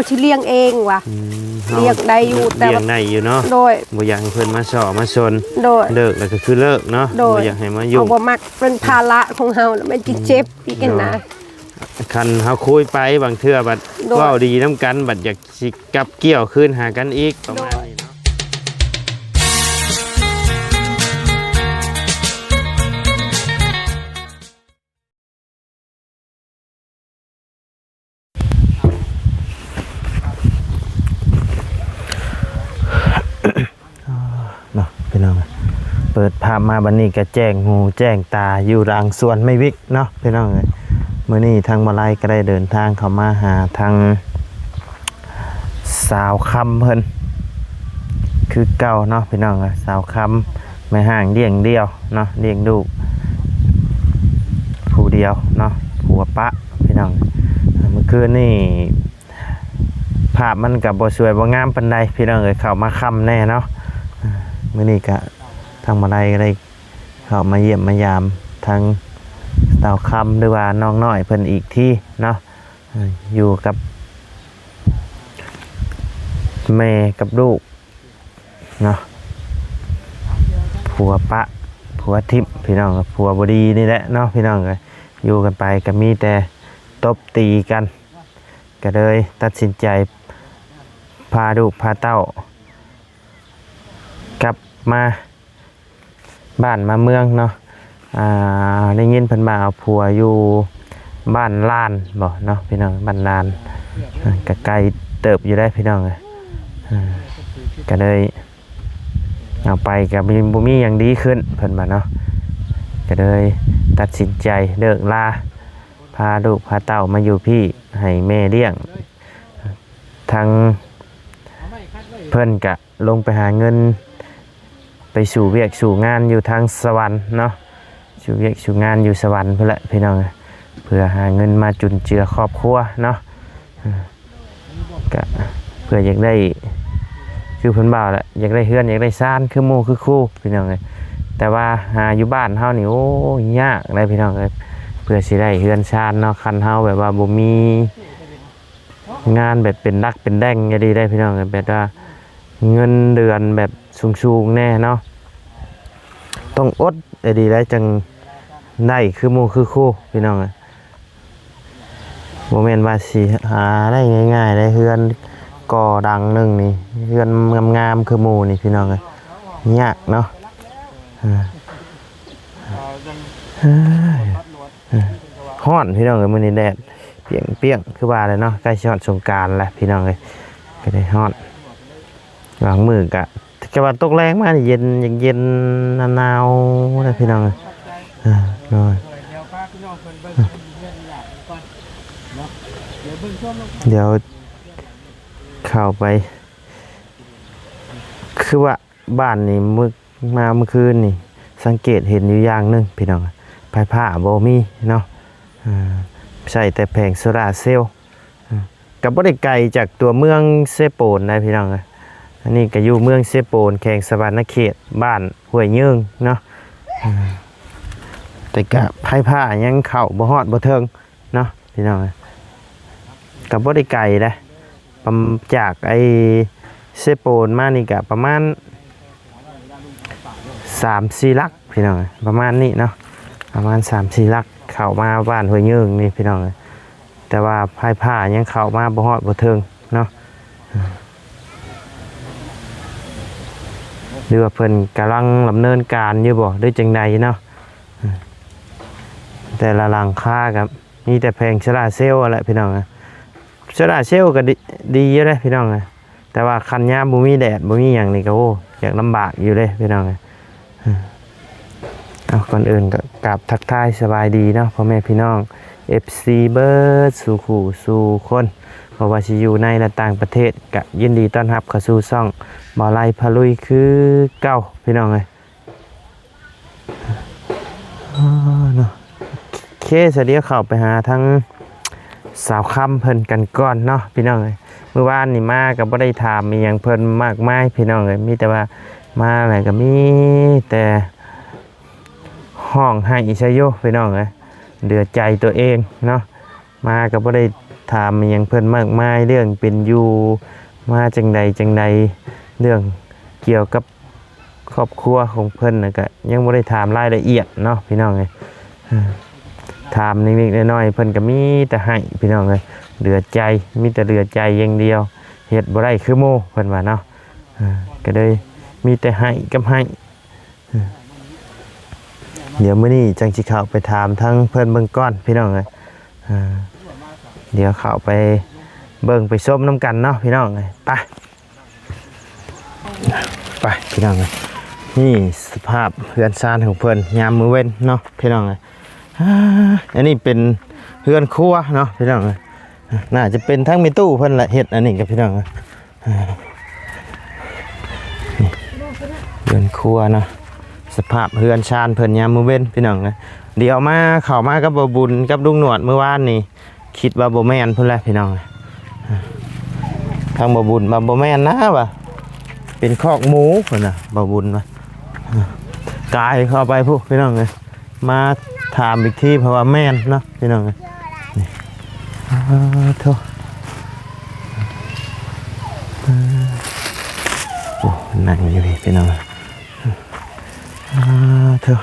ຊິລ້ຽງເອງວ່າ ອືມ ເຮົາລ້ຽງໄດ້ຢູ່ ແຕ່ວ່າ ລ້ຽງໄດ້ຢູ່ເນາະ ໂດຍ ບໍ່ຢາກໃຫ້ເພິ່ນມາສໍ້ມາຊົນ ໂດຍ ເລີກແລ້ວກໍຄືເລີກເນາະ ໂດຍ ບໍ່ຢາກໃຫ້ມາຫຍຸ້ງ ເຮົາບໍ່ມັກ ເປັນພາລະຂອງເຮົາ ແລ້ວມັນຊິເຈັບອີກຫັ້ນນະ ໂດຍ ຄັນເຮົາຄຸຍໄປບາງເທື່ອບັດ ໂດຍ ເວົ້າດີນຳກັນ ບັດຢາກຊິກັບກ່ຽວຄືນຫາກັນອີກ ປະມານນີ້ເນາະ. ເນາະ ພີ່ນ້ອງ ເປີດພາບມາບັດນີ້ກໍແຈ້ງຫູແຈ້ງຕາຢູ່ຫຼັງສວນໄມ້ວິກເນາະ ພີ່ນ້ອງເອີຍ. ມື້ນີ້ທາງບໍ່ໄລກໍໄດ້ເດີນທາງເຂົ້າມາຫາທາງ ສາວຄຳເພິ່ນຄືເກົ່າເນາະ ພີ່ນ້ອງເອີຍ. ສາວຄຳ ແມ່ຮ້າງລ້ຽງດຽວເນາະ ລ້ຽງລູກຜູ້ດຽວເນາະ ຜົວປະ ພີ່ນ້ອງ. ມື້ຄືນນີ້ພາບມັນກໍບໍ່ສວຍບໍ່ງາມປານໃດ ພີ່ນ້ອງເອີຍ ເຂົ້າມາຄ່ຳແດ່ເນາະ. ມື້ນີ້ກະທາງມາໄລກໍໄດ້ເຂົ້າມາຢ້ຽມມາຢາມທາງສາວຄຳ ຫຼືວ່ານ້ອງນ້ອຍເພິ່ນອີກທີເນາະ. ຢູ່ກັບແມ່ກັບລູກເນາະ ຜົວປະຜົວຖິ້ມ ພີ່ນ້ອງ ຜົວບໍ່ດີນີ້ແຫຼະເນາະ ພີ່ນ້ອງເອີຍ. ຢູ່ກັນໄປກໍມີແຕ່ຕົບຕີກັນ ກໍເລີຍຕັດສິນໃຈພາລູກພາເຕົ້າກັບມາ ບ້ານມາເມືອງເນາະ. ອ່າ ໄດ້ຍິນເພິ່ນວ່າເອົາຜົວຢູ່ບ້ານລານບໍເນາະ ພີ່ນ້ອງ ບ້ານລານ ອ່າ ກໍໄກເຕີບຢູ່ໄດ໋ ພີ່ນ້ອງເອີຍ. ອ່າ ກໍເລີຍເອົາໄປກໍບໍ່ມີຫຍັງດີຂຶ້ນ ເພິ່ນວ່າເນາະ. ກໍເລີຍຕັດສິນໃຈເລີກລາ ພາລູກພາເຕົ້າມາຢູ່ພີ້ ໃຫ້ແມ່ລ້ຽງ. ທາງເພິ່ນກະລົງໄປຫາເງິນ ໄປສູ່ວຽກສູ່ງານຢູ່ທາງສະຫວັນເນາະ ສູ່ວຽກສູ່ງານຢູ່ສະຫວັນພຸ້ນແຫຼະ ພີ່ນ້ອງ ເພື່ອຫາເງິນມາຈຸນເຈືອຄອບຄົວເນາະ. ກະເພື່ອຢາກໄດ້ ຄືເພິ່ນເວົ້າແຫຼະ ຢາກໄດ້ເຮືອນຢາກໄດ້ຊານຄືໝູ່ຄືຄູ່ ພີ່ນ້ອງເອີຍ. ແຕ່ວ່າຫາຢູ່ບ້ານເຮົານີ້ ໂອ້ຍ ຍາກເດ້ ພີ່ນ້ອງເອີຍ ເພື່ອຊິໄດ້ເຮືອນຊານເນາະ. ຄັນເຮົາແບບວ່າບໍ່ມີ ງານແບບເປັນຫຼັກເປັນແຫຼ່ງອີ່ຫຼີໄດ໋ ພີ່ນ້ອງເອີຍ ແບບວ່າເງິນເດືອນແບບສູງໆແດ່ເນາະ. ຕ້ອງອົດອີ່ຫຼີໄດ໋ ຈັ່ງໄດ້ຄືໝູ່ຄືຄູ່ ພີ່ນ້ອງເອີຍ. ບໍ່ແມ່ນວ່າຊິຫາໄດ້ງ່າຍໆໄດ໋ ເຮືອນກໍດັງໜຶ່ງນີ້ ເຮືອນງາມໆຄືໝູ່ນີ້ ພີ່ນ້ອງເອີຍ ຍາກເນາະ. ເອີ ເອີ ຮ້ອນ ພີ່ນ້ອງເອີຍ ມື້ນີ້ແດດປ່ຽງໆ ຄືວ່າແຫຼະເນາະ ໃກ້ຊິຮອດສົງການແລ້ວ ພີ່ນ້ອງເອີຍ ກໍໄດ້ຮ້ອນ. ບາງມື້ກະ ແຕ່ວ່າຕົກແລງມານີ້ເຢັນ ເຢັນ ໜາວໆ ນະ ພີ່ນ້ອງເອີຍ. ເອີ ໂດຍ ດຽວເຂົ້າໄປ ຄືວ່າ ບ້ານນີ້ມື້ ມາມື້ຄືນນີ້ ສັງເກດເຫັນຢູ່ຢ່າງໜຶ່ງ ພີ່ນ້ອງ ໄຟຟ້າບໍ່ມີເນາະ. ເອີ ໃຊ້ແຕ່ແຜງໂຊລາເຊວ ເອີ ກໍບໍ່ໄດ້ໄກຈາກຕົວເມືອງເຊໂປນໃດ໋ ພີ່ນ້ອງເອີຍ. ອັນນີ້ກໍຢູ່ເມືອງເຊໂປນ ແຂວງສະຫວັນນະເຂດ ບ້ານຫ້ວຍຍືງເນາະ. ເອີ ແຕ່ກໍໄຟຟ້າຍັງເຂົ້າບໍ່ຮອດບໍ່ເຖິງ ເນາະ ພີ່ນ້ອງເອີຍ ກໍບໍ່ໄດ້ໄກເດ້ ປະມ- ຈາກໄອ້ເຊໂປນມານີ້ກໍປະມານສາມສີ່ຫຼັກ ພີ່ນ້ອງເອີຍ ປະມານນີ້ເນາະ ປະມານສາມສີ່ຫຼັກ ເຂົ້າມາບ້ານຫ້ວຍຍືງນີ້ ພີ່ນ້ອງເອີຍ. ແຕ່ວ່າໄຟຟ້າຍັງເຂົ້າມາບໍ່ຮອດບໍ່ເຖິງເນາະ ຫຼືວ່າເພິ່ນກຳລັງດຳເນີນການຢູ່ບໍ ຫຼືຈັ່ງໃດເນາະ. ແຕ່ລະຫຼັງຄາກໍ ມີແຕ່ແຜງໂຊລາເຊວຫັ້ນແຫຼະ ພີ່ນ້ອງເອີຍ. ໂຊລາເຊວກໍດີ ດີຢູ່ເດ້ ພີ່ນ້ອງເອີຍ ແຕ່ວ່າຄັນຍາມບໍ່ມີແດດ ບໍ່ມີຫຍັງນີ້ກໍ ໂອ້ ຢາກລຳບາກຢູ່ເດ້ ພີ່ນ້ອງເອີຍ. ເອົາ ກ່ອນອື່ນກໍກາບທັກທາຍສະບາຍດີເນາະ ພໍ່ແມ່ພີ່ນ້ອງ ເອັຟຊີ ເບິດສູ່ຄູ່ສູ່ຄົນ ບໍ່ວ່າຊິຢູ່ໃນ ແລະ ຕ່າງປະເທດ ກໍຍິນດີຕ້ອນຮັບເຂົ້າສູ່ຊ່ອງບ່າວໄລພາລຸຍຄືເກົ່າ ພີ່ນ້ອງເອີຍ. ເນາະ ໂອເຄ ສະດຽວເຂົ້າໄປຫາທາງສາວຄຳເພິ່ນກັນກ່ອນເນາະ ພີ່ນ້ອງເອີຍ. ມື້ວານນີ້ມາກໍບໍ່ໄດ້ຖາມອີ່ຫຍັງເພິ່ນມາກມາຍ ພີ່ນ້ອງເອີຍ ມີແຕ່ວ່າມາແລ້ວກໍມີແຕ່ຮ້ອງໄຫ້ຊະຢູ່ ພີ່ນ້ອງເອີຍ ເຫຼືອໃຈຕົວເອງເນາະ. ມາກໍບໍ່ໄດ້ ຖາມອີ່ຫຍັງເພິ່ນມາກມາຍ ເລື່ອງເປັນຢູ່ມາຈັ່ງໃດຈັ່ງໃດ ເລື່ອງກ່ຽວກັບຄອບຄົວຂອງເພິ່ນນະ ກະຍັງບໍ່ໄດ້ຖາມລາຍລະອຽດເນາະພີ່ນ້ອງເອີຍ. ເອີ ຖາມນິດໆໜ້ອຍໆ ເພິ່ນກະມີແຕ່ໃຫ້ພີ່ນ້ອງເອີຍ ເຫຼືອໃຈ ມີແຕ່ເຫຼືອໃຈຢ່າງດຽວ ເຮັດບໍ່ໄດ້ຄືໝູ່ເພິ່ນວ່າເນາະ. ເອີ ກະເລີຍມີແຕ່ໃຫ້ກັບໃຫ້. ດຽວມື້ນີ້ຈັ່ງຊິເຂົ້າໄປຖາມທາງເພິ່ນເບິ່ງກ່ອນພີ່ນ້ອງເອີຍ. ດຽວເຂົ້າໄປເບິ່ງໄປຊົມນຳກັນເນາະພີ່ນ້ອງເອີຍ. ໄປ ໄປພີ່ນ້ອງເອີຍ ນີ້ສະພາບເຮືອນຊານຂອງເພິ່ນຍາມມື້ເວັນເນາະພີ່ນ້ອງເອີຍ. ອັນນີ້ເປັນເຮືອນຄົວເນາະພີ່ນ້ອງເອີຍ ໜ້າຈະເປັນທາງແມ່ຕູ້ເພິ່ນລະເຮັດອັນນີ້ກັບພີ່ນ້ອງເອີຍ. ເຮືອນຄົວເນາະ ສະພາບເຮືອນຊານເພິ່ນຍາມມື້ເວັນພີ່ນ້ອງເອີຍ. ດຽວມາ ເຂົ້າມາກັບບ່າວບຸນກັບລຸງໜວດມື້ວານນີ້ ຄິດວ່າບໍ່ແມ່ນພຸ້ນແຫຼະພີ່ນ້ອງເອີຍ. ທາງບ່າວບຸນວ່າບໍ່ແມ່ນນະ ວ່າເປັນຄອກໝູພຸ້ນນະ ບ່າວບຸນວ່າ. ກາຍເຂົ້າໄປພຸ້ນພີ່ນ້ອງເອີຍ. ມາຖາມອີກທີ ເພາະວ່າແມ່ນເນາະພີ່ນ້ອງເອີຍ. ນີ້ ອາ ໂທ້ ໂອ້ ນັ່ງຢູ່ນີ້ພີ່ນ້ອງ. ອາ ໂທ້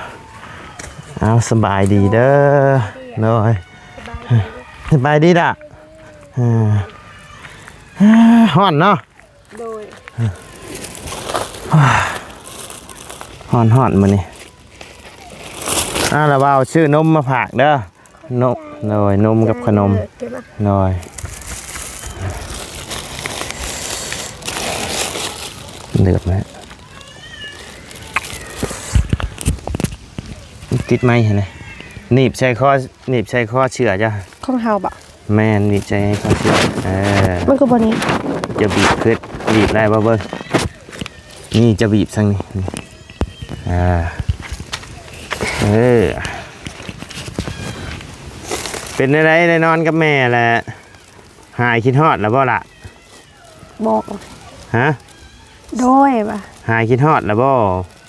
ເອົາ ສະບາຍດີເດີ. ໂດຍ ສະບາຍດີລະ. ເອີ ຮ້ອນເນາະ. ໂດຍ ຮ້ອນໆ ມື້ນີ້. ອ່າ ລະບ່າວຊື້ນົມມາຝາກເດີ. ນົມ ໂດຍ ນົມກັບຂະໜົມ. ເອີ ໂດຍ ເດືອດແລ້ວ ຕິດໄມ້ຫັ້ນນະ. ໜີບໃສ່ຄໍ ໜີບໃສ່ຄໍເສື້ອເຈົ້າ. ຂອງເຮົາບໍ? ແມ່ນ ບີບໃສ່ໃຫ້ເຂົາເຊື່ອ. ເອີ ມັນຄືບໍ່ນີ້ ຈະບີບຄື ບີບໄດ້ບໍ່ເບິ່ງ? ນີ້ຈະບີບທາງນີ້. ອ່າ ເອີ ເປັນແນວໃດ ໄດ້ນອນກັບແມ່ແລ້ວ ຫາຍຄິດຮອດແລ້ວບໍ່ລະ? ບໍ່. ຮະ? ໂດຍ ວ່າ ຫາຍຄິດຮອດແລ້ວບໍ່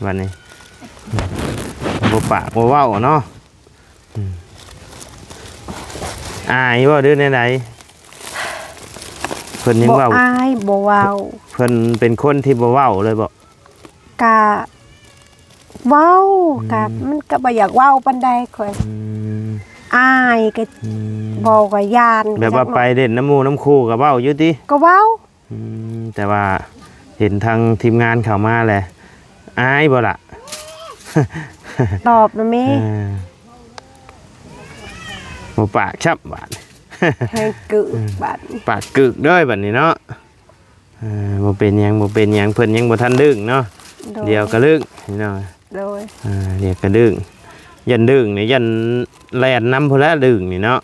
ບັດນີ້? ບໍ່ປາກບໍ່ເວົ້າເນາະ. ອາຍບໍ່ ຫຼືແນວໃດ? ເພິ່ນຍັງເວົ້າ ບໍ່ອາຍ ບໍ່ເວົ້າ. ເພິ່ນເປັນຄົນທີ່ບໍ່ເວົ້າເລີຍບໍ່? ກະເວົ້າ ອືມ ກະມັນກະບໍ່ຢາກເວົ້າປານໃດຂ້ອຍ. ອືມ ອາຍກະ ອືມ ເວົ້າກະຢ້ານ. ແບບວ່າໄປຫຼິ້ນນຳໝູ່ນຳຄູ່ກະເວົ້າຢູ່ຕິ? ກະເວົ້າ. ອືມ ແຕ່ວ່າເຫັນທາງທີມງານເຂົ້າມາແລ້ວ ອາຍບໍ່ລະ? ຕອບນະແມ່. ເອີ ບໍ່ປາກຊ້ຳບາດ ແຮງກຶກ ເອີ ບາດນີ້ ປາກກຶກເດີບາດນີ້ເນາະ. ເອີ ບໍ່ເປັນຫຍັງ ບໍ່ເປັນຫຍັງ ເພິ່ນຍັງບໍ່ທັນດຶ້ງເນາະ. ໂດຍ ດຽວກະດຶ້ງພີ່ນ້ອງ. ໂດຍ ອ່າ ດຽວກະດຶ້ງ ຢ້ານດຶ້ງນີ້ ຢ້ານແລ່ນນຳພຸ້ນແຫຼະ ດຶ້ງນີ້ເນາະ.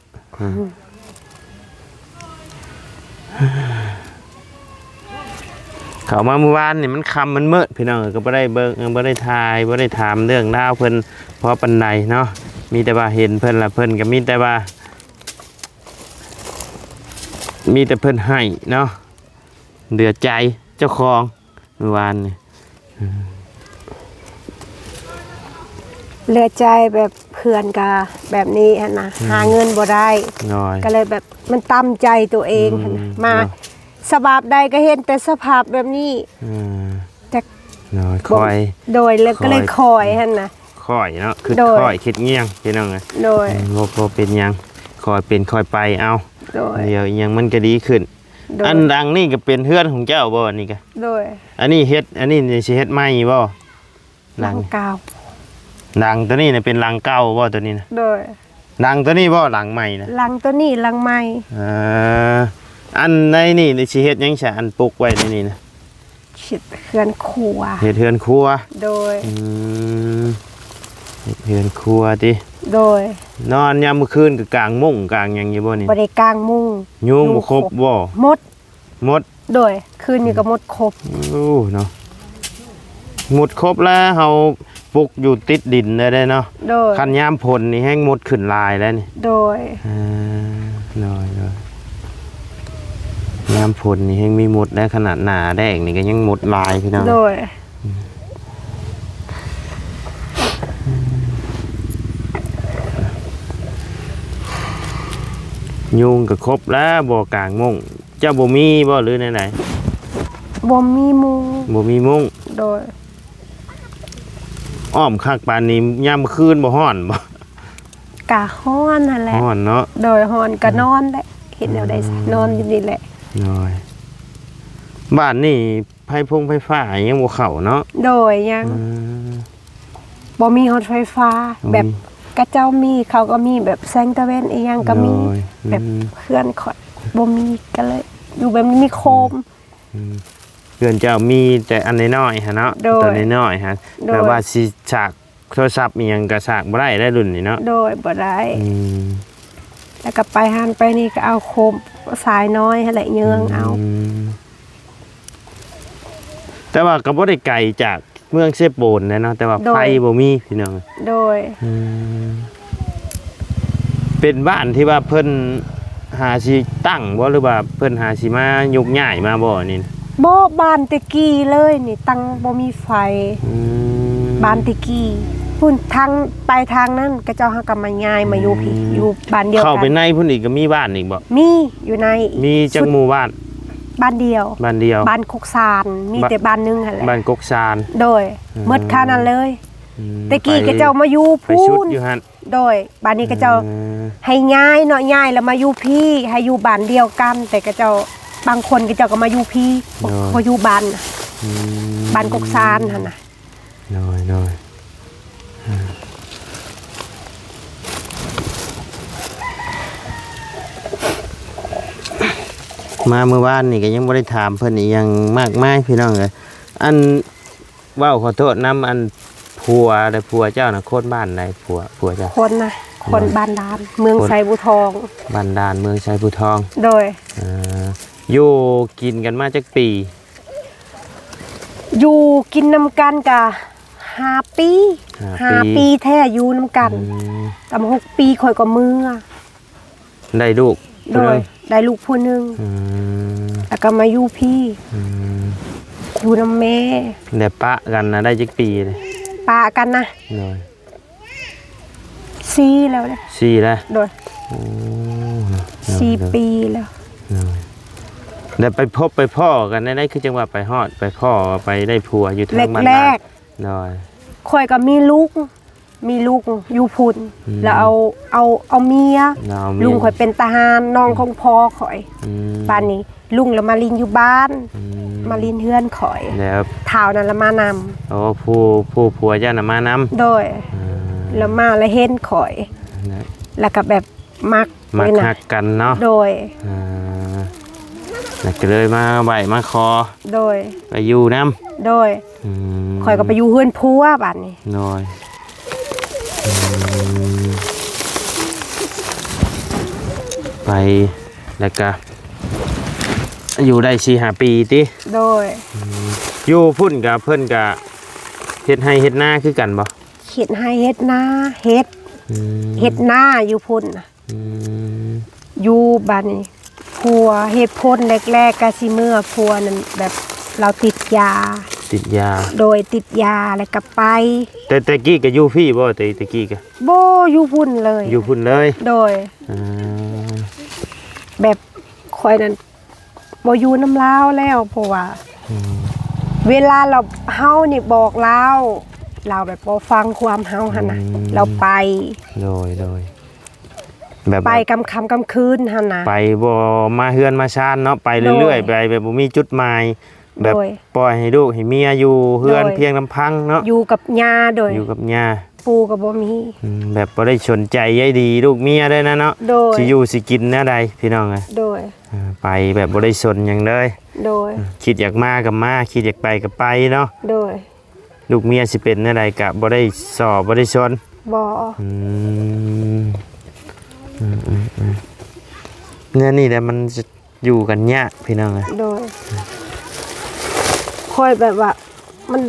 ເຂົ້າມາມື້ວານນີ້ມັນຄ່ຳມັນມືດພີ່ນ້ອງ ກະບໍ່ໄດ້ເບິ່ງ ບໍ່ໄດ້ຖ່າຍ ບໍ່ໄດ້ຖາມເລື່ອງລາວເພິ່ນພໍປານໃດເນາະ. ມີແຕ່ວ່າເຫັນເພິ່ນລະ ເພິ່ນກະມີແຕ່ວ່າ ມີແຕ່ເພິ່ນໃຫ້ເນາະ ເຫຼືອໃຈເຈົ້າຂອງ. ມື້ວານນີ້ ເຫຼືອໃຈແບບເພື່ອນກະແບບນີ້ຫັ້ນນະ ອືມ ຫາເງິນບໍ່ໄດ້ ໂດຍ ກະເລີຍແບບມັນຕຳໃຈຕົວເອງ ອືມ ຫັ້ນນະ ມາ ເນາະ ສະບາບໃດກະເຫັນແຕ່ສະພາບແບບນີ້ ອືມ ຈັກ ໂດຍ ຄ່ອຍ ໂດຍ ແລ້ວກະເລີຍຄ່ອຍຫັ້ນນະ ຄ່ອຍເນາະ ຄິດ ໂດຍ ຄ່ອຍຄິດງຽງພີ່ນ້ອງເອີຍ. ໂດຍ ອືມ ບໍ່ ບໍ່ເປັນຫຍັງ ຄ່ອຍເປັນຄ່ອຍໄປເອົາ. ໂດຍ ດຽວອີ່ຫຍັງມັນກະດີຂຶ້ນ. ໂດຍ ອັນຫຼັງນີ້ກະເປັນເຮືອນຂອງເຈົ້າບໍ່ ອັນນີ້ກະ? ໂດຍ ອັນນີ້ເຮັດ ອັນນີ້ຊິເຮັດໃໝ່ບໍ່? ຫຼັງ ຫຼັງເກົ່າ ຫຼັງໂຕນີ້ນະເປັນຫຼັງເກົ່າບໍ່ ໂຕນີ້ນະ? ໂດຍ ຫຼັງໂຕນີ້ບໍ່ ຫຼັງໃໝ່ນະ? ຫຼັງໂຕນີ້ຫຼັງໃໝ່. ເອີ ອັນໃນນີ້ຊິເຮັດຫຍັງຊະ ອັນປຸກໄວ້ໃນນີ້ນະ? ເຮັດເຮືອນຄົວ ເຮັດເຮືອນຄົວ. ໂດຍ ອືມ ເຮັດເຮືອນຄົວຕິ? ໂດຍ ນອນຍາມມື້ຄືນກະກາງມຸ້ງກາງຫຍັງຢູ່ບໍ່ນີ້? ບໍ່ໄດ້ກາງມຸ້ງ. ຍຸງບໍ່ຄົບບໍ່? ໝົດ ໝົດ ໂດຍ ຄືນນີ້ກະໝົດຄົບ. ໂອ້ ເນາະ ໝົດຄົບແລ້ວ ເຮົາປຸກຢູ່ຕິດດິນໄດ້ເນາະ. ໂດຍ ຄັນຍາມຝົນນີ້ແຮງມົດຂຶ້ນຫຼາຍແລ້ວນີ້. ໂດຍ ເອີ ໂດຍ ໂດຍ ຍາມຝົນນີ້ແຮງມີມົດແລ້ວ ຂະໜາດໜ້າແລ້ງນີ້ກະຍັງມົດຫຼາຍພີ່ນ້ອງ. ໂດຍ ອືມ ອືມ ຍຸງກໍຄົບແລ້ວບໍ່ກາງມຸ້ງ. ເຈົ້າບໍ່ມີບໍ່ ຫຼືແນວໃດ? ບໍ່ມີມຸ້ງ. ບໍ່ມີມຸ້ງ. ໂດຍ. ອ້ອມຄັກປານນີ້ ຍາມມື້ຄືນບໍ່ຮ້ອນບໍ່? ກະຮ້ອນຫັ້ນແຫຼະ. ຮ້ອນເນາະ. ໂດຍ. ຮ້ອນກະນອນແຫຼະ. ເຮັດແນວໃດຊະ? ອືມ. ນອນຢູ່ນີ້ແຫຼະ. ໂດຍ. ບ້ານນີ້ ໄຟຟົງໄຟຟ້າຍັງບໍ່ເຂົ້າເນາະ? ໂດຍ ຍັງ. ອືມ. ບໍ່ມີຮອດໄຟຟ້າ. ບໍ່ມີ. ແບບເຂົາເຈົ້າມີ ເຂົາກໍມີແບບແສງຕາເວັນອີ່ຫຍັງກໍມີ. ໂດຍ. ແບບ ອືມ ເຮືອນຂ້ອຍບໍ່ມີ ກໍເລີຍຢູ່ແບບມີໂຄມ. ອືມ. ອືມ. ເຮືອນເຈົ້າມີແຕ່ອັນນ້ອຍໆຫັ້ນເນາະ? ໂດຍ. ຕົວນ້ອຍໆຫັ້ນ. ໂດຍ. ແບບວ່າຊິສາກ ໂທລະສັບອີ່ຫຍັງກໍສາກບໍ່ໄດ້ໄດ໋ລຸ້ນນີ້ເນາະ. ໂດຍ. ບໍ່ໄດ້. ອືມ. ແລ້ວກໍໄປຫັ້ນໄປນີ້ກໍເອົາໂຄມສາຍນ້ອຍຫັ້ນແຫຼະເຍີ້ງເອົາ. ອືມ. ແຕ່ວ່າກໍບໍ່ໄດ້ໄກຈາກເມືອງເຊໂປນແຫຼະເນາະ ແຕ່ວ່າ ໂດຍ ໄຟບໍ່ມີພີ່ນ້ອງ. ໂດຍ. ອືມ. ເປັນບ້ານທີ່ວ່າເພິ່ນຫາຊິຕັ້ງບໍ່ ຫຼືວ່າເພິ່ນຫາຊິມາຍົກຍ້າຍມາບໍ່ນີ້? ບໍ່ ບ້ານແຕ່ກີ້ເລີຍນີ້ ຕັ້ງບໍ່ມີໄຟ. ອືມ. ບ້ານແຕ່ກີ້ ພຸ້ນທາງໄປທາງນັ້ນ ເຂົາເຈົ້າຫາກໍມາຍ້າຍມາຢູ່ພີ້. ອືມ. ຢູ່ບ້ານດຽວກັນ. ເຂົ້າໄປໃນພຸ້ນອີກກໍມີບ້ານອີກບໍ່? ມີ ຢູ່ໃນ. ມີຈັກໝູ່ບ້ານ? ບ້ານດຽວ. ບ້ານດຽວ. ບ້ານກົກຊານ ມີແຕ່ບ້ານໜຶ່ງຫັ້ນແຫຼະ. ບ້ານກົກຊານ. ໂດຍ. ອືມ. ໝົດຄານັ້ນເລີຍ. ອືມ. ແຕ່ກີ້ ໄປ ເຂົາເຈົ້າມາຢູ່ພຸ້ນ. ໄປຊຸດຢູ່ຫັ້ນ. ໂດຍ. ບາດນີ້ເຂົາເຈົ້າ ອືມ ໃຫ້ຍ້າຍເນາະ ຍ້າຍແລ້ວມາຢູ່ພີ້ ໃຫ້ຢູ່ບ້ານດຽວກັນ ແຕ່ເຂົາເຈົ້າ ບາງຄົນເຂົາເຈົ້າກໍມາຢູ່ພີ້. ໂດຍ. ບໍ່ ບໍ່ຢູ່ບ້ານ. ອືມ. ບ້ານກົກຊານຫັ້ນນະ. ໂດຍ ໂດຍ. ມາມື້ວານນີ້ກໍຍັງບໍ່ໄດ້ຖາມເພິ່ນອີ່ຫຍັງມາກມາຍ ພີ່ນ້ອງເອີຍ. ອັນ ເວົ້າຂໍໂທດນຳ ອັນ ຜົວ ແລະ ຜົວເຈົ້ານະ ຄົນບ້ານໃດ? ຜົວ ຜົວເຈົ້າ ຄົນນະ ຄົນ ໂດຍ ບ້ານດ່ານ ເມືອງ ຄົນ ໄຊບູທອງ. ບ້ານດ່ານ ເມືອງໄຊບູທອງ. ໂດຍ. ເອີ ຢູ່ກິນກັນມາຈັກປີ? ຢູ່ກິນນຳກັນກະຫ້າປີ. ຫ້າ ຫ້າປີ ປີແທ້ຢູ່ນຳກັນ. ອືມ. ຕຳຫົກປີຂ້ອຍກໍເມືອ. ໄດ້ລູກຜູ້ໜຶ່ງ. ໂດຍ. ໄດ້ລູກຜູ້ໜຶ່ງ. ອືມ. ແລ້ວກໍມາຢູ່ພີ້. ອືມ. ຢູ່ນຳແມ່. ແລ້ວປະກັນນະ ໄດ້ຈັກປີເລີຍ? ປະກັນນະ? ໂດຍ. ສີ່ແລ້ວເດ້. ສີ່ແລ້ວ? ໂດຍ. ໂອ້ ສີ່ ໂດຍ ໂດຍ ປີແລ້ວ. ໂດຍ. ແລ້ວໄປພົບໄປພໍ້ກັນແນວໃດ ຄືຈັ່ງວ່າໄປຮອດໄປພໍ້ ໄປໄດ້ຜົວຢູ່ທາງບ້ານ ແລກໆ. ໂດຍ. ຂ້ອຍກໍມີລູກ ມີລຸງຢູ່ພຸ້ນ. ອືມ. ແລ້ວເອົາ ເອົາ ເອົາເມຍ. ແລ້ວເອົາເມຍ. ລຸງຂ້ອຍເປັນທະຫານ ນ້ອງ ອືມ ຂອງພໍ່ຂ້ອຍ. ອືມ. ບາດນີ້ລຸງລະມາຫຼິ້ນຢູ່ບ້ານ. ອືມ. ມາຫຼິ້ນເຮືອນຂ້ອຍ. ແລ້ວທ້າວນັ້ນລະມານຳ. ໂອ້ ຜູ້ ຜູ້ຜົວເຈົ້ານະມານຳ. ໂດຍ. ອືມ. ລະມາລະເຫັນຂ້ອຍ. ແລ້ວ ແລ້ວກໍແບບ ມັກ ມັກ ເລີຍນະ ຮັກກັນເນາະ. ໂດຍ. ອ່າ ແລ້ວກໍເລີຍມາໄຫວ້ມາຂໍ. ໂດຍ. ໄປຢູ່ນຳ. ໂດຍ. ອືມ. ຂ້ອຍກໍໄປຢູ່ເຮືອນຜົວບາດນີ້. ໂດຍ. ອືມ. ໄປ ແລ້ວກໍຢູ່ໄດ້ສີ່ຫ້າປີຕິ? ໂດຍ. ອືມ. ຢູ່ພຸ້ນກໍ ເພິ່ນກໍເຮັດໄຮ່ເຮັດນາຄືກັນບໍ່? ເຮັດໄຮ່ເຮັດນາ ເຮັດ. ອືມ. ເຮັດນາຢູ່ພຸ້ນນະ. ອືມ. ຢູ່ ບາດນີ້ຜົວ ເຫດຜົນແລກໆ ກະຊິເມືອ ຜົວນັ້ນແບບລາວຕິດຢາ. ຕິດຢາ. ໂດຍ. ຕິດຢາແລ້ວກະໄປ. ແຕ່ ແຕ່ກີ້ກະຢູ່ພີ້ບໍ່? ແຕ່ ແຕ່ກີ້ກະ ບໍ່ ຢູ່ພຸ້ນເລີຍ. ຢູ່ພຸ້ນເລີຍ? ໂດຍ. ອືມ. ແບບຂ້ອຍນັ້ນ ບໍ່ຢູ່ນຳລາວແລ້ວ ເພາະວ່າ ອືມ ເວລາລາວ ເຮົານີ້ບອກລາວ ລາວແບບບໍ່ຟັງຄວາມເຮົາຫັ້ນນະ. ອືມ. ລາວໄປ. ໂດຍ ໂດຍ. ແບບ ໄປ ວ່າ ກາງຄ່ຳກາງຄືນຫັ້ນນະ. ໄປບໍ່ມາເຮືອນມາຊານເນາະ ໄປເລື້ອຍໆ. ໂດຍ. ໄປແບບບໍ່ມີຈຸດໝາຍ ແບບ ໂດຍ ປ່ອຍໃຫ້ລູກໃຫ້ເມຍຢູ່ເຮືອນ ໂດຍ ພຽງລຳພັງເນາະ. ຢູ່ກັບຍ່າ. ໂດຍ. ຢູ່ກັບຍ່າ. ປູ່ກໍບໍ່ມີ. ອືມ ແບບບໍ່ໄດ້ສົນໃຈໃຍດີລູກເມຍເລີຍນະເນາະ. ໂດຍ. ຊິຢູ່ຊິກິນແນວໃດພີ່ນ້ອງເອີຍ? ໂດຍ. ເອີ ໄປແບບບໍ່ໄດ້ສົນຫຍັງເລີຍ. ໂດຍ. ເອີ ຄິດຢາກມາກໍມາ ຄິດຢາກໄປກໍໄປເນາະ. ໂດຍ. ລູກເມຍຊິເປັນແນວໃດກໍບໍ່ໄດ້ສໍ້ບໍ່ໄດ້ຊົນ. ບໍ່. ອືມ ອືມໆ ແນວນີ້ແຫຼະມັນ ຢູ່ກັນຍາກພີ່ນ້ອງເອີຍ. ໂດຍ. ຂ້ອຍແບບວ່າ ມັນ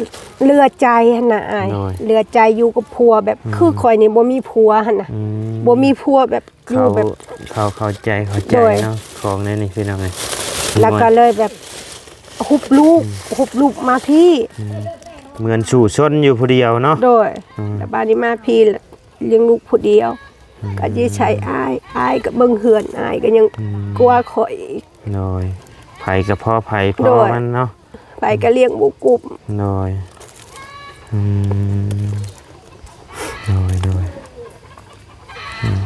ເຫຼືອໃຈຫັ້ນນະອ້າຍ. ໂດຍ. ເຫຼືອໃຈຢູ່ກັບຜົວແບບ ອືມ ຄືຂ້ອຍນີ້ບໍ່ມີຜົວຫັ້ນນະ. ອືມ. ບໍ່ມີຜົວແບບ ຢູ່ແບບ ເຂົາ ເຂົາເຂົ້າໃຈ ເຂົ້າໃຈ ໂດຍ ເນາະ ຂອງແນວນີ້ພີ່ນ້ອງເອີຍ. ແລ້ວກໍເລີຍແບບ ຮຸບລູກ ອືມ ຮຸບລູກມາພີ້. ອືມ. ເໝືອນສູ້ຊົນຢູ່ຜູ້ດຽວເນາະ. ໂດຍ. ອືມ. ແລ້ວບາດນີ້ມາພີ້ ລ້ຽງລູກຜູ້ດຽວ. ກໍຊິໃຊ້ອ້າຍ ອ້າຍກໍເບິ່ງເຮືອນ ອ້າຍກໍຍັງ ອືມ ກວ່າຂ້ອຍອີກ. ໂດຍ ໃຜກໍພໍໃຜພໍ ໂດຍ ມັນເນາະ ໃຜກໍລ້ຽງບໍ່ກຸ້ມ. ໂດຍ ອືມ ໂດຍ ໂດຍ ອືມ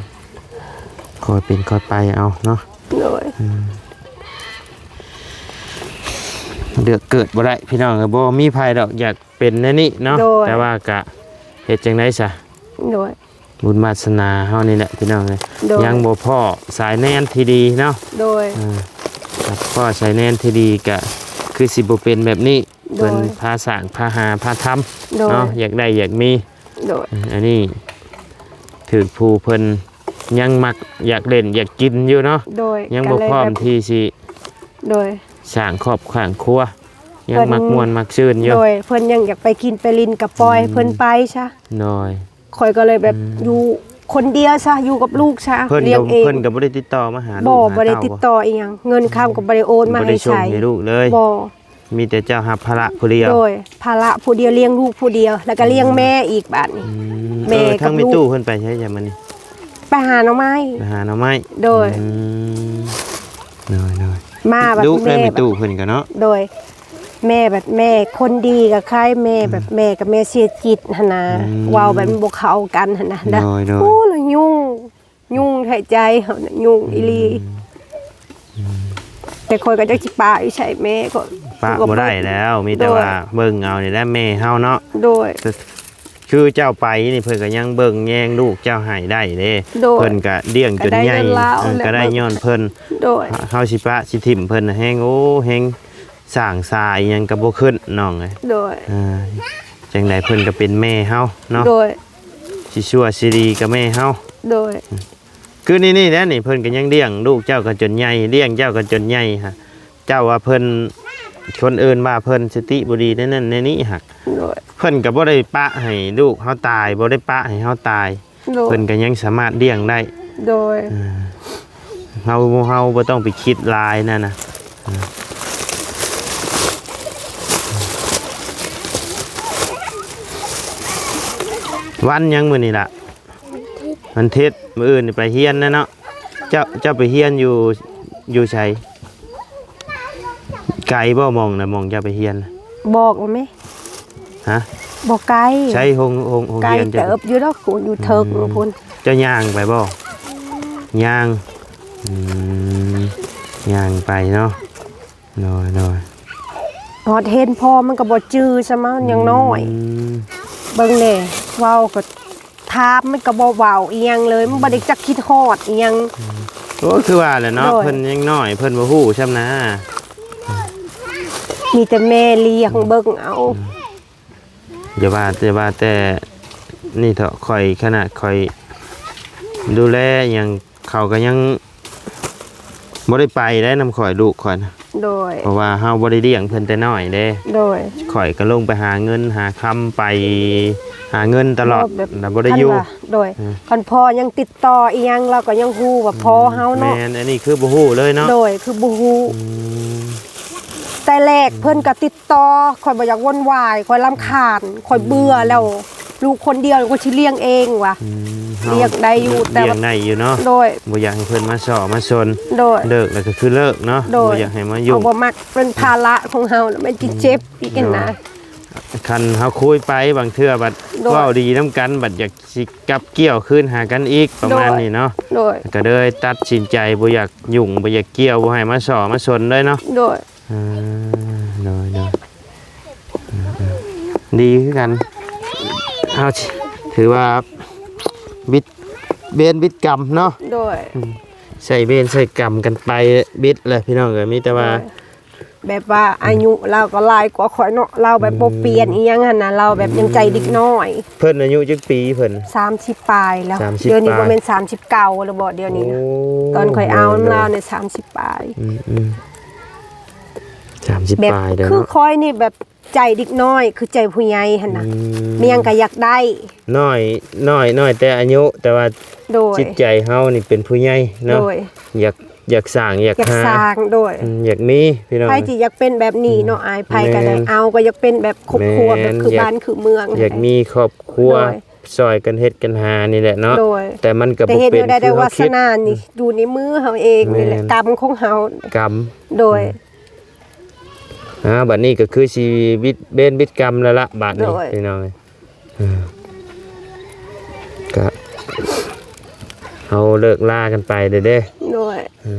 ຄ່ອຍເປັນຄ່ອຍໄປເອົາເນາະ. ໂດຍ ອືມ ເລືອກເກີດບໍ່ໄດ້ພີ່ນ້ອງເອີຍ ບໍ່ມີໃຜດອກຢາກເປັນແນວນີ້ເນາະ. ໂດຍ ແຕ່ວ່າກະເຮັດຈັ່ງໃດຊະ. ໂດຍ ບຸນວາສະໜາເຮົານີ້ແຫຼະພີ່ນ້ອງເອີຍ ໂດຍ ຍັງບໍ່ພໍ້ສາຍແນນທີ່ດີເນາະ. ໂດຍ ເອີ ຖ້າພໍ້ສາຍແນນທີ່ດີກະຄືຊິບໍ່ເປັນແບບນີ້. ໂດຍ ເພິ່ນພາສ້າງພາຫາພາທຳ ໂດຍ ເນາະ ຢາກໄດ້ຢາກມີ. ໂດຍ ອັນນີ້ຖືກຜູ້ເພິ່ນຍັງມັກຢາກຫຼິ້ນຢາກກິນຢູ່ເນາະ. ໂດຍ ຍັງບໍ່ພ້ອມທີ່ຊິ ໂດຍ ສ້າງຄອບສ້າງຄົວ ຍັງມັກມ່ວນມັກຊື່ນຢູ່. ໂດຍ ເພິ່ນຍັງຢາກໄປກິນໄປຫຼິ້ນກໍປ່ອຍ ອືມ ເພິ່ນໄປຊະ. ໂດຍ ຂ້ອຍກໍເລີຍແບບ ອືມ ຢູ່ຄົນດຽວຊະ ຢູ່ກັບລູກຊະ ເພິ່ນກໍ ລ້ຽງເອງ. ເພິ່ນກໍບໍ່ໄດ້ຕິດຕໍ່ມາຫາລູກ ບໍ່ ຫາເຕົ້າ ບໍ່ໄດ້ຕິດຕໍ່ອີ່ຫຍັງ ເງິນຄຳກໍບໍ່ໄດ້ໂອນມາໃຫ້ໃຊ້ ບໍ່ໄດ້ສົ່ງໃຫ້ລູກເລີຍ. ບໍ່ ມີແຕ່ເຈົ້າຮັບພາລະຜູ້ດຽວ. ໂດຍ ພາລະຜູ້ດຽວ ລ້ຽງລູກຜູ້ດຽວ ແລ້ວກໍລ້ຽງແມ່ອີກບາດນີ້. ອືມ ແມ່ ເອີ ກັບລູກ ທາງແມ່ຕູ້ເພິ່ນໄປໃສຈ້ະມື້ນີ້? ໄປຫາໜໍ່ໄມ້ ໄປຫາໜໍ່ໄມ້. ໂດຍ ອືມ ໂດຍ ໂດຍ ມາບັດ ດຸແດ່ແມ່ຕູ້ເພິ່ນກໍເນາະ. ໂດຍ ແມ່ບັດ ແມ່ຄົນດີກໍຄ້າຍແມ່ ອືມ ແບບແມ່ກັບແມ່ເສຍຈິດຫັ້ນນະ. ອືມ ເວົ້າແບບມັນບໍ່ເຂົ້າກັນຫັ້ນນະ. ໂດຍ ໂດຍ ໂອ້ ລະຫຍຸ້ງ ຫຍຸ້ງແທ້ໃຈເຮົານະ ຫຍຸ້ງອີ່ຫຼີ. ອືມ ອືມ ແຕ່ຂ້ອຍກໍຈັກຊິປະຢູ່ໃສແມ່ກໍ ປະບໍ່ໄດ້ແລ້ວ ມີແຕ່ວ່າ ໂດຍ ເບິ່ງເອົານີ້ແຫຼະແມ່ເຮົາເນາະ. ໂດຍ ຄືເຈົ້າໄປນີ້ເພິ່ນກໍຍັງເບິ່ງແຍງລູກເຈົ້າໃຫ້ໄດ້ເດ້. ໂດຍ ເພິ່ນກໍລ້ຽງຈົນໃຫຍ່ ກໍໄດ້ຍ້ອນເພິ່ນ. ໂດຍ ເຮົາຊິປະຊິຖິ້ມເພິ່ນແຮງ ໂອ້ ແຮງສ້າງສາອີ່ຫຍັງກໍບໍ່ຂຶ້ນນ້ອງເອີຍ. ໂດຍ ອ່າ ຈັ່ງໃດເພິ່ນກໍເປັນແມ່ເຮົາເນາະ. ໂດຍ ຊິຊົ່ວຊິດີກໍແມ່ເຮົາ. ໂດຍ ຄືນີ້ນີ້ແຫຼະນີ້ ເພິ່ນກໍຍັງລ້ຽງລູກເຈົ້າກໍຈົນໃຫຍ່ ລ້ຽງເຈົ້າກໍຈົນໃຫຍ່ຫະ. ເຈົ້າວ່າເພິ່ນ ຄົນອື່ນວ່າເພິ່ນສະຕິບໍ່ດີແນວນັ້ນແນວນີ້ຫະ. ໂດຍ ເພິ່ນກໍບໍ່ໄດ້ປະໃຫ້ລູກເຮົາຕາຍ ບໍ່ໄດ້ປະໃຫ້ເຮົາຕາຍ. ໂດຍ ເພິ່ນກໍຍັງສາມາດລ້ຽງໄດ້. ໂດຍ ເອີ ເຮົາ ເຮົາບໍ່ຕ້ອງໄປຄິດຫຼາຍນັ້ນນະ. ເອີ ວັນຫຍັງມື້ນີ້ລະ? ວັນທິດ ມື້ອື່ນໄປຮຽນແລ້ວເນາະ. ເຈົ້າ ເຈົ້າໄປຮຽນຢູ່ ຢູ່ໃສ? ໄກບໍ່ ໝ່ອງນະ ໝ່ອງເຈົ້າໄປຮຽນນະ? ບອກແມ່. ຮະ? ບໍ່ໄກ. ໃສ ໂຮງ ໂຮງ ໂຮງຮຽນເຈົ້າ? ໄກເຕີບຢູ່ດອກ ຢູ່ເທິງ ອືມ ພຸ້ນ. ເຈົ້າຍ່າງໄປບໍ່? ຍ່າງ. ອືມ ຍ່າງໄປເນາະ. ໂດຍ ໂດຍ ຮອດເຫັນພໍ່ມັນກໍບໍ່ຈື່ຊະ ມັນຍັງນ້ອຍ. ອືມ ເບິ່ງແດ່ ເວົ້າກໍ ຖາມມັນກໍບໍ່ເວົ້າອີ່ຫຍັງເລີຍ ມັນບໍ່ໄດ້ຈັກຄິດຮອດອີ່ຫຍັງ. ອືມ ໂອ້ ຄືວ່າແຫຼະເນາະ. ໂດຍ ເພິ່ນຍັງນ້ອຍ ເພິ່ນບໍ່ຮູ້ຊ້ຳນະ. ມີແຕ່ແມ່ລ້ຽງເບິ່ງເອົາ. ອືມ ຢ່າວ່າ ຢ່າວ່າແຕ່ນີ້ເຖາະ ຂ້ອຍ ຂະໜາດຂ້ອຍດູແລຫຍັງ ເຂົາກໍຍັງ ບໍ່ໄດ້ໄປໄດ້ນຳຂ້ອຍ ລູກຂ້ອຍນະ. ໂດຍ ເພາະວ່າເຮົາບໍ່ໄດ້ລ້ຽງເພິ່ນແຕ່ນ້ອຍເດ້. ໂດຍ ຂ້ອຍກໍລົງໄປຫາເງິນຫາຄຳ ໄປຫາເງິນຕະຫຼອດ ແລ້ວບໍ່ໄດ້ຢູ່. ໂດຍ ອືມ ຄັນພໍ່ຍັງຕິດຕໍ່ອີ່ຫຍັງ ລາວກໍຍັງຮູ້ວ່າພໍ່ເຮົາເນາະ. ແມ່ນ ອັນນີ້ຄືບໍ່ຮູ້ເລີຍເນາະ. ໂດຍ ຄືບໍ່ຮູ້. ອືມ ແຕ່ແລກ ອືມ ເພິ່ນກໍຕິດຕໍ່ ຂ້ອຍບໍ່ຢາກວຸ້ນວາຍ ຂ້ອຍລຳຄານ ຂ້ອຍເບື່ອແລ້ວ. ອືມ ລູກຄົນດຽວກໍຊິລ້ຽງເອງວ່າ. ອືມ ເຮົາລ້ຽງໄດ້ຢູ່ ແຕ່ວ່າ ລ້ຽງໄດ້ຢູ່ເນາະ. ໂດຍ ບໍ່ຢາກໃຫ້ເພິ່ນມາສໍ້ມາຊົນ. ໂດຍ ເລີກແລ້ວກໍຄືເລີກເນາະ. ໂດຍ ບໍ່ຢາກໃຫ້ມາຫຍຸ້ງ ເຮົາບໍ່ມັກເປັນພາລະຂອງເຮົາ ແລ້ວມັນຊິເຈັບອີກຫັ້ນນະ. ໂດຍ ຄັນເຮົາຄຸຍໄປບາງເທື່ອບັດ ໂດຍ ເວົ້າດີນຳກັນ ບັດຢາກຊິກັບກ່ຽວຄືນຫາກັນອີກ ປະມານນີ້ເນາະ. ໂດຍ ກໍເລີຍຕັດສິນໃຈບໍ່ຢາກຫຍຸ້ງ ບໍ່ຢາກກ່ຽວ ບໍ່ໃຫ້ມາສໍ້ມາຊົນເລີຍເນາະ. ໂດຍ ອ່າ ໂດຍ ໂດຍ ເອີ ເອີ ດີຄືກັນ. ເຮົາ ຖືວ່າບິດເວນບິດກຳເນາະ. ໂດຍ ອືມ ໃສ່ເວນໃສ່ກຳກັນໄປບິດແຫຼະພີ່ນ້ອງເອີຍ. ມີແຕ່ວ່າ ໂດຍ ແບບວ່າອາຍຸລາວກໍຫຼາຍກວ່າຂ້ອຍເນາະ ລາວແບບ ອືມ ບໍ່ປ່ຽນອີ່ຫຍັງຫັ້ນນະ ລາວແບບຍັງໃຈເດັກນ້ອຍ. ເພິ່ນອາຍຸຈັກປີເພິ່ນ? ສາມສິບປາຍແລ້ວ. ສາມສິບ ດຽວນີ້ ປາຍ ບໍ່ແມ່ນສາມສິບເກົ້າແລ້ວບໍ່ ດຽວນີ້ນະ? ໂອ້ ຕອນຂ້ອຍເອົານຳລາວນີ້ ໂດຍ ສາມສິບປາຍ. ອືມ ອືມ ສາມສິບ ແບບປາຍແລ້ວ ຄື ເນາະ ຂ້ອຍນີ້ແບບໃຈເດັກນ້ອຍ ຄືໃຈຜູ້ໃຫຍ່ຫັ້ນນະ. ອືມ ມີຫຍັງກໍຢາກໄດ້. ນ້ອຍ ນ້ອຍ ນ້ອຍແຕ່ອາຍຸ ແຕ່ວ່າ ໂດຍ ຈິດໃຈເຮົານີ້ເປັນຜູ້ໃຫຍ່ເນາະ. ໂດຍ ຢາກ ຢາກສ້າງ ຢາກ ຢາກຫາ ສ້າງ. ໂດຍ ອືມ ຢາກມີພີ່ນ້ອງ. ໃຜຊິຢາກເປັນແບບນີ້ເນາະ ອືມ ອ້າຍ ໃຜກໍໄດ້. ແມ່ນ ເອົາ ກໍຢາກເປັນແບບຄອບຄົວ ແມ່ນ ແບບຄື ຢາກ ບ້ານຄືເມືອງ ຢາກມີຄອບຄົວ. ໂດຍ ຊ່ອຍກັນເຮັດກັນຫານີ້ແຫຼະເນາະ ໂດຍ ແຕ່ມັນກໍ ແຕ່ ບໍ່ ເຮັດ ເປັນ ແນວໃດ ຄືເຮົາ ວາສະໜານີ້ຢູ່ໃນມືເຮົາເອງນີ້ແຫຼະ ແມ່ນ ກຳຂອງເຮົາ ກຳ ໂດຍ ອ່າ ບັດນີ້ກໍຄືຊີວິດເວນວິດກຳແລ້ວລະ ບັດນີ້ ໂດຍ ພີ່ນ້ອງເອີຍ ອ່າ ກະເຮົາເລີກລາກັນໄປເດ້ ໂດຍ ອ່າ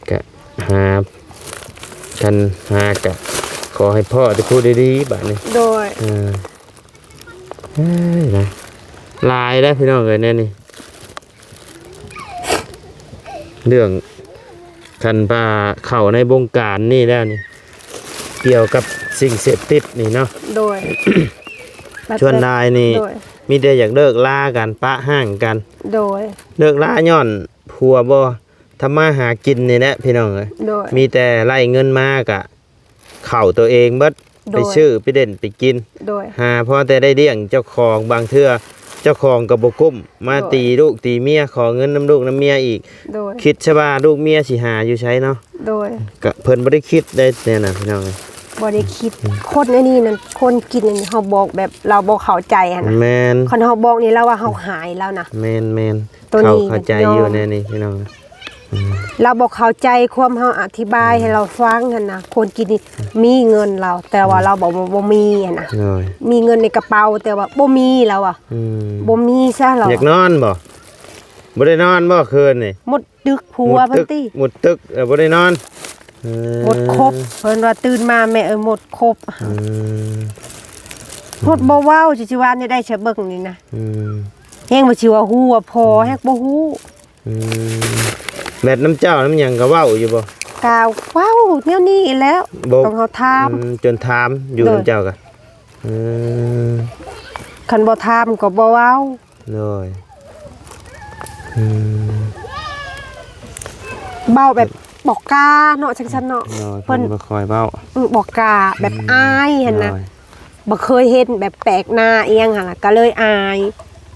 ກະຫາ ຄັນຫາກະຂໍໃຫ້ພໍ້ແຕ່ຜູ້ດີໆ ບາດນີ້ ໂດຍ ເອີ ເອີຍ ນະ ຫຼາຍແລ້ວພີ່ນ້ອງເອີຍ ແນວນີ້ ເລື່ອງ ຄັນວ່າເຂົ້າໃນວົງການນີ້ແລ້ວນີ້ ກ່ຽວກັບສິ່ງເສບຕິດນີ້ເນາະ ໂດຍ ສ່ວນຫຼາຍນີ້ ໂດຍ ມີແຕ່ຢາກເລີກລາກັນ ປະຮ້າງກັນ ໂດຍ ເລີກລາຍ້ອນຜົວບໍ່ ທຳມາຫາກິນນີ້ແຫຼະພີ່ນ້ອງເອີຍ ໂດຍ ມີແຕ່ໄລ່ເງິນມາກະເຂົ້າໂຕເອງເບິດ ໂດຍ ໄປຊື້ໄປເດັ່ນໄປກິນ ໂດຍ ຫາພໍແຕ່ໄດ້ລ້ຽງເຈົ້າຂອງ ບາງເທື່ອເຈົ້າຂອງກໍບໍ່ກຸ້ມ ມາ ໂດຍ ຕີລູກຕີເມຍ ຂໍເງິນນຳລູກນຳເມຍອີກ ໂດຍ ຄິດຊະວ່າລູກເມຍຊິຫາຢູ່ໃສເນາະ ໂດຍ ກະເພິ່ນບໍ່ໄດ້ຄິດໄດ້ແນວນັ້ນພີ່ນ້ອງເອີຍ ບໍ່ໄດ້ຄິດ ອືມ ຄົນອັນນີ້ນັ້ນ ຄົນກິນອັນນີ້ ເຮົາບອກແບບລາວບໍ່ເຂົ້າໃຈຫັ້ນນະ ແມ່ນ ຄັນເຮົາບອກນີ້ລາວວ່າເຮົາຫາຍລາວນະ ແມ່ນໆ ໂຕນີ້ ເຂົ້າ ເຂົ້າໃຈຢູ່ແນວນີ້ພີ່ນ້ອງ ອືມ ລາວບໍ່ເຂົ້າໃຈຄວາມເຮົາອະທິບາຍ ອືມ ໃຫ້ລາວຟັງຫັ້ນນະ ຄົນກິນນີ້ ອືມ ມີເງິນລາວ ແຕ່ວ່າ ອືມ ລາວບໍ່ ບໍ່ ບໍ່ມີຫັ້ນນະ ໂດຍ ມີເງິນໃນກະເປົາ ແຕ່ວ່າບໍ່ມີລາວວ່າ ອືມ ບໍ່ມີຊະລາວ ຢາກນອນບໍ່? ບໍ່ໄດ້ນອນບໍ່ຄືນນີ້? ໝົດຕຶກຜົວເພິ່ນຕິ ໝົດຕຶກ ເອີ ບໍ່ໄດ້ນອນ ເອີ ໝົດຄົບ ເພິ່ນວ່າຕື່ນມາແມ່ເອີຍ ໝົດຄົບ ອືມ ໝົດບໍ່ເວົ້າ ຊິ ຊິວ່າແນວໃດຊະເບິ່ງນີ້ນະ ອືມ ແຮງວ່າຊິວ່າຮູ້ວ່າພໍ ອືມ ແຮງບໍ່ຮູ້ ອືມ ແບບນຳເຈົ້ານຳຫຍັງກໍເວົ້າຢູ່ບໍ່? ກໍເວົ້າແນວນີ້ແຫຼະ ບໍ່ ຕ້ອງເຮົາຖາມ ອືມ ຈົນຖາມຢູ່ ໂດຍ ນຳເຈົ້າກໍ ອືມ ຄັນບໍ່ຖາມກໍບໍ່ເວົ້າ ໂດຍ ອືມ ເວົ້າແບບບໍ່ກ້າເນາະ ຈັ່ງຊັ້ນເນາະ ໂດຍ ເພິ່ນ ເພິ່ນບໍ່ຄ່ອຍເວົ້າ ອືມ ບໍ່ກ້າ ແບບ ອືມ ອາຍຫັ້ນນະ ໂດຍ ບໍ່ເຄີຍເຫັນແບບແປກໜ້າອີ່ຫຍັງຫັ້ນລະ ກໍເລີຍອາຍ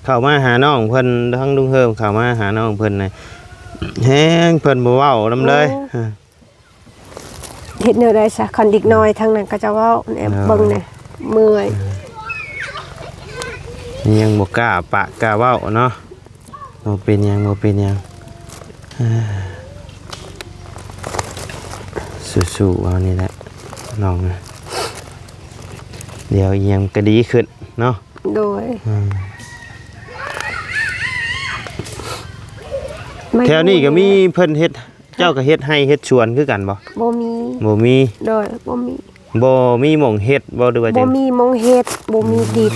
ເຂົ້າມາຫານ້ອງເພິ່ນ ທາງລຸງເຮີມເຂົ້າມາຫານ້ອງເພິ່ນນະ ແຮງເພິ່ນບໍ່ເວົ້ານຳເລີຍ ໂອ້ ເຮັດແນວໃດຊະ ຄັນເດັກນ້ອຍທາງນັ້ນເຂົາເຈົ້າເວົ້າແນ່ ເອີ ເບິ່ງແນ່ ເມື່ອຍ ຍັງບໍ່ກ້າປາກກ້າເວົ້າເນາະ ບໍ່ເປັນຫຍັງ ບໍ່ເປັນຫຍັງ ສູ້ໆ ເອົານີ້ແຫຼະນ້ອງ ດຽວອີ່ຫຍັງກໍດີຂຶ້ນເນາະ ໂດຍ ອືມ ແຖວນີ້ກໍມີເພິ່ນເຮັດ ເຈົ້າກໍເຮັດໄຮ່ເຮັດສວນຄືກັນບໍ່? ບໍ່ມີ ບໍ່ມີ ໂດຍ ບໍ່ມີ ບໍ່ມີໝ່ອງເຮັດບໍ່ ຫຼືວ່າ ບໍ່ ຈັ່ງ ມີໝ່ອງເຮັດ ບໍ່ມີ ອືມ ດິນ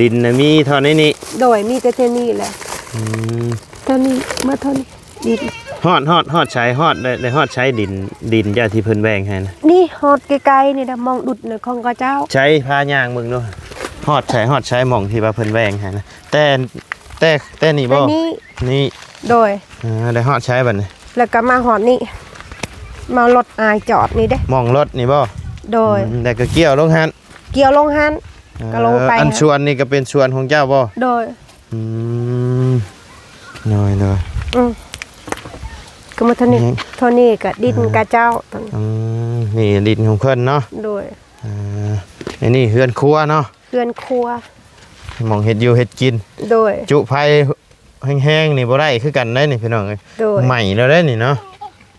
ດິນນະມີເທົ່າໃນນີ້ ໂດຍ ມີແຕ່ເທົ່ານີ້ແຫຼະ ອືມ ເທົ່ານີ້ ໝົດເທົ່ານີ້ ດິນ ຮອດ ຮອດ ຮອດໃສ ຮອດ ໄດ້ ໄດ້ຮອດໃສດິນ ດິນເຈົ້າທີ່ເພິ່ນແບ່ງໃຫ້ນະ? ນີ້ຮອດໃກ້ໆນີ້ແຫຼະ ໝ່ອງດຸດນະຂອງເຂົາເຈົ້າ ໃສ ພາຍ່າງເບິ່ງດູ ຮອດໃສ ຮອດໃສ ໝ່ອງທີ່ວ່າເພິ່ນແບ່ງໃຫ້ນະ? ແຕ່ ແຕ່ ແຕ່ນີ້ບໍ່? ແຕ່ນີ້ ນີ້ ໂດຍ ອ່າ ໄດ້ຮອດໃສບັດນີ້? ແລ້ວກໍມາຮອດນີ້ ມາລົດອ້າຍຈອດນີ້ເດ້ ໝ່ອງລົດນີ້ບໍ່? ໂດຍ ອືມ ແລ້ວກໍກ່ຽວລົງຫັ້ນ ກ່ຽວລົງຫັ້ນ ເອີ ກໍລົງໄປ ອັນສວນນີ້ກໍເປັນສວນຂອງເຈົ້າບໍ່? ໂດຍ ອືມ ໂດຍ ໂດຍ ອືມ ກໍມາເທົ່ານີ້ ນີ້ ເທົ່ານີ້ກໍດິນ ອ່າ ຂະເຈົ້າ ອືມ ນີ້ດິນຂອງເພິ່ນເນາະ ໂດຍ ອ່າ ອັນນີ້ເຮືອນຄົວເນາະ ເຮືອນຄົວ ໝ່ອງເຮັດຢູ່ເຮັດກິນ ໂດຍ ຈຸໄຟແຮງໆ ນີ້ບໍ່ໄດ້ຄືກັນເດ້ນີ້ພີ່ນ້ອງເອີຍ ໂດຍ ໄໝ້ແລ້ວເດ້ນີ້ເນາະ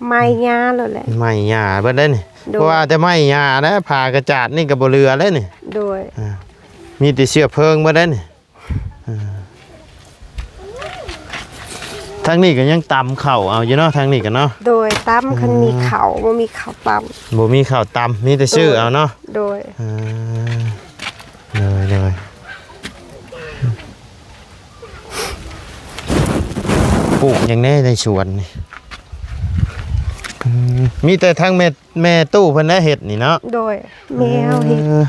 ໄໝ້ຫຍ້າແລ້ວແຫຼະ ໄໝ້ຫຍ້າເບິດເດ້ນີ້ ໂດຍ ເພາະວ່າແຕ່ໄມ້ຫຍ້າແລ້ວ ຜ້າກະຈາດນີ້ກໍບໍ່ເຫຼືອແລ້ວນີ້ ໂດຍ ອ່າ ມີແຕ່ເຊື້ອເພີງເບິດເດ້ນີ້ ອ່າ ທາງນີ້ກໍຍັງຕຳເຂົ້າເອົາຢູ່ເນາະ ທາງນີ້ກໍເນາະ ໂດຍ ຕຳ ອ່າ ຄັນມີເຂົ້າ ບໍ່ມີເຂົ້າຕຳ ບໍ່ມີເຂົ້າຕຳ ມີແຕ່ຊື້ ໂດຍ ເອົາເນາະ ໂດຍ ອ່າ ໂດຍ ໂດຍ ປູກຫຍັງແດ່ໃນສວນນີ້? ອືມ ມີແຕ່ທາງແມ່ ແມ່ຕູ້ເພິ່ນແຫຼະເຮັດນີ້ເນາະ? ໂດຍ ແມ່ເຮົາເຮັດ ເອີ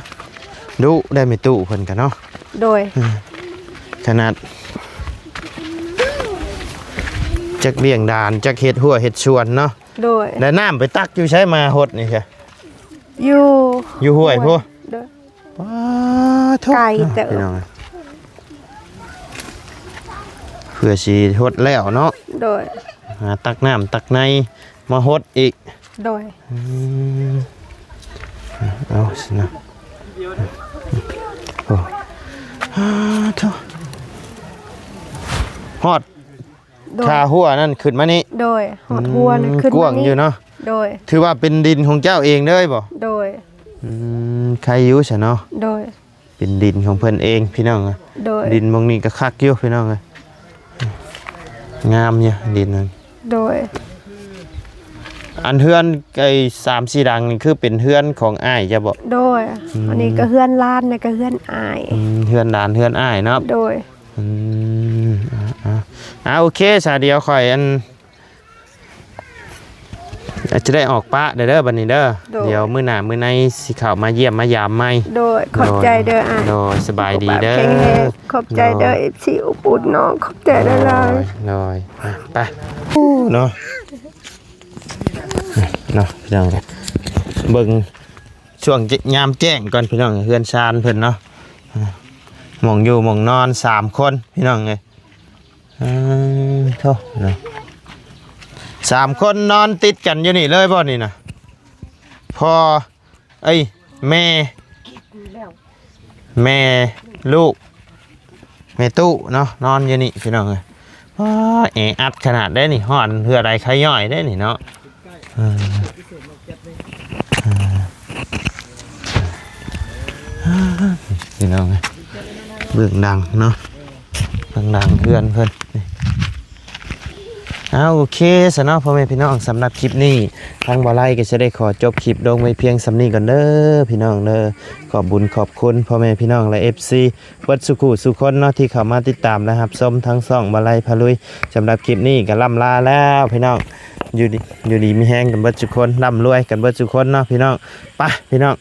ດຸໄດ້ແມ່ຕູ້ເພິ່ນກະເນາະ? ໂດຍ ເອີ ຂະໜາດຈັກລ້ຽງດານ ຈັກເຮັດຮົ້ວເຮັດສວນເນາະ? ໂດຍ ແລ້ວນ້ຳໄປຕັກຢູ່ໃສມາຫົດນີ້ຊະ? ຢູ່ ຢູ່ຫ້ວຍພຸ້ນ ໂດຍ ປາໂທ້ ໄກເຕີບ ພີ່ນ້ອງເອີຍ ເພື່ອຊິຫົດແລ້ວເນາະ ໂດຍ ຫາຕັກນ້ຳຕັກໃນມາຫົດອີກ ໂດຍ ອືມ ເອົາຊິນະ ໂອ້ ອ້າ ໂທ້ ຮອດ ໂດຍ ຄາຮົ້ວນັ້ນຂຶ້ນມານີ້ ໂດຍ ຮອດຮົ້ວນັ້ນ ອືມ ຂຶ້ນມານີ້ ກວ້າງຢູ່ເນາະ ໂດຍ ຖືວ່າເປັນດິນຂອງເຈົ້າເອງເລີຍບໍ່? ໂດຍ ອືມ ໄຄຢູ່ຊະເນາະ ໂດຍ ເປັນດິນຂອງເພິ່ນເອງພີ່ນ້ອງເອີຍ ໂດຍ ດິນໝ່ອງນີ້ກໍຄັກຢູ່ພີ່ນ້ອງເອີຍ ງາມຢູ່ດິນນັ້ນ ໂດຍ ອັນເຮືອນໄອ້ສາມສີ່ຫຼັງນີ້ ຄືເປັນເຮືອນຂອງອ້າຍເຈົ້າບໍ່? ໂດຍ ອືມ ອັນນີ້ກໍເຮືອນຫຼານ ແລ້ວກໍເຮືອນອ້າຍ ອືມ ເຮືອນຫຼານເຮືອນອ້າຍເນາະ ໂດຍ ອືມ ອ່າ ອ່າ ອ່າ ໂອເຄຊະ ດຽວຂ້ອຍອັນ ອາດຈະໄດ້ອອກປະເດີ ບັດນີ້ເດີ ໂດຍ ດຽວມື້ໜ້າມື້ໃນຊິເຂົ້າມາຢ້ຽມມາຢາມໃໝ່ ໂດຍ ຂອບໃຈເດີອ້າຍ ໂດຍ ສະບາຍດີເດີ ສຸຂະພາບແຂງແຮງ ຂອບໃຈເດີ ໂດຍ ເອັຟຊີ ອົບອຸ່ນເນາະ ຂອບໃຈຫຼາຍໆ ໂດຍ ໂດຍ ອ່ະ ໄປ ເນາະ ເນາະ ພີ່ນ້ອງ ເບິ່ງຊ່ວງຍາມແຈ້ງກ່ອນ ພີ່ນ້ອງ ເຮືອນຊານເພິ່ນເນາະ ໝ່ອງຢູ່ໝ່ອງນອນສາມຄົນ ພີ່ນ້ອງເອີຍ ເອີ ໂທ້ ເນາະ ສາມຄົນນອນຕິດກັນຢູ່ນີ້ເລີຍບໍ່ນີ້ນະ? ພໍ່ ເອີຍ ແມ່ ແມ່ ລູກ ແມ່ຕູ້ເນາະ ນອນຢູ່ນີ້ພີ່ນ້ອງເອີຍ ວ້າ ແອອັດຂະໜາດໃດນີ້ ຮ້ອນເຫື່ອໄຫຼໄຄຍ້ອຍເດ້ນີ້ເນາະ ເອີ ເອີ ພີ່ນ້ອງເອີຍ ເບື້ອງຫຼັງເນາະ ເບື້ອງຫຼັງເຮືອນເພິ່ນນີ້ ເອົາ ໂອເຄຊະເນາະ ພໍ່ແມ່ພີ່ນ້ອງ ສຳລັບຄລິບນີ້ ທາງບ່າວໄລກໍຈະໄດ້ຂໍຈົບຄລິບລົງໄວ້ພຽງສ່ຳນີ້ກ່ອນເດີ ພີ່ນ້ອງເດີ ຂອບບຸນຂອບຄຸນພໍ່ແມ່ພີ່ນ້ອງ ແລະ ເອັຟຊີ ເບິດສູ່ຄູ່ສູ່ຄົນເນາະ ທີ່ເຂົ້າມາຕິດຕາມ ແລະ ຮັບຊົມທາງຊ່ອງບ່າວໄລພາລຸຍ ສຳລັບຄລິບນີ້ກໍລ່ຳລາແລ້ວພີ່ນ້ອງ ຢູ່ດີ ຢູ່ດີມີແຮງກັນເບິດສູ່ຄົນ ລ່ຳລວຍກັນເບິດສູ່ຄົນເນາະ ພີ່ນ້ອງ ໄປ ພີ່ນ້ອງ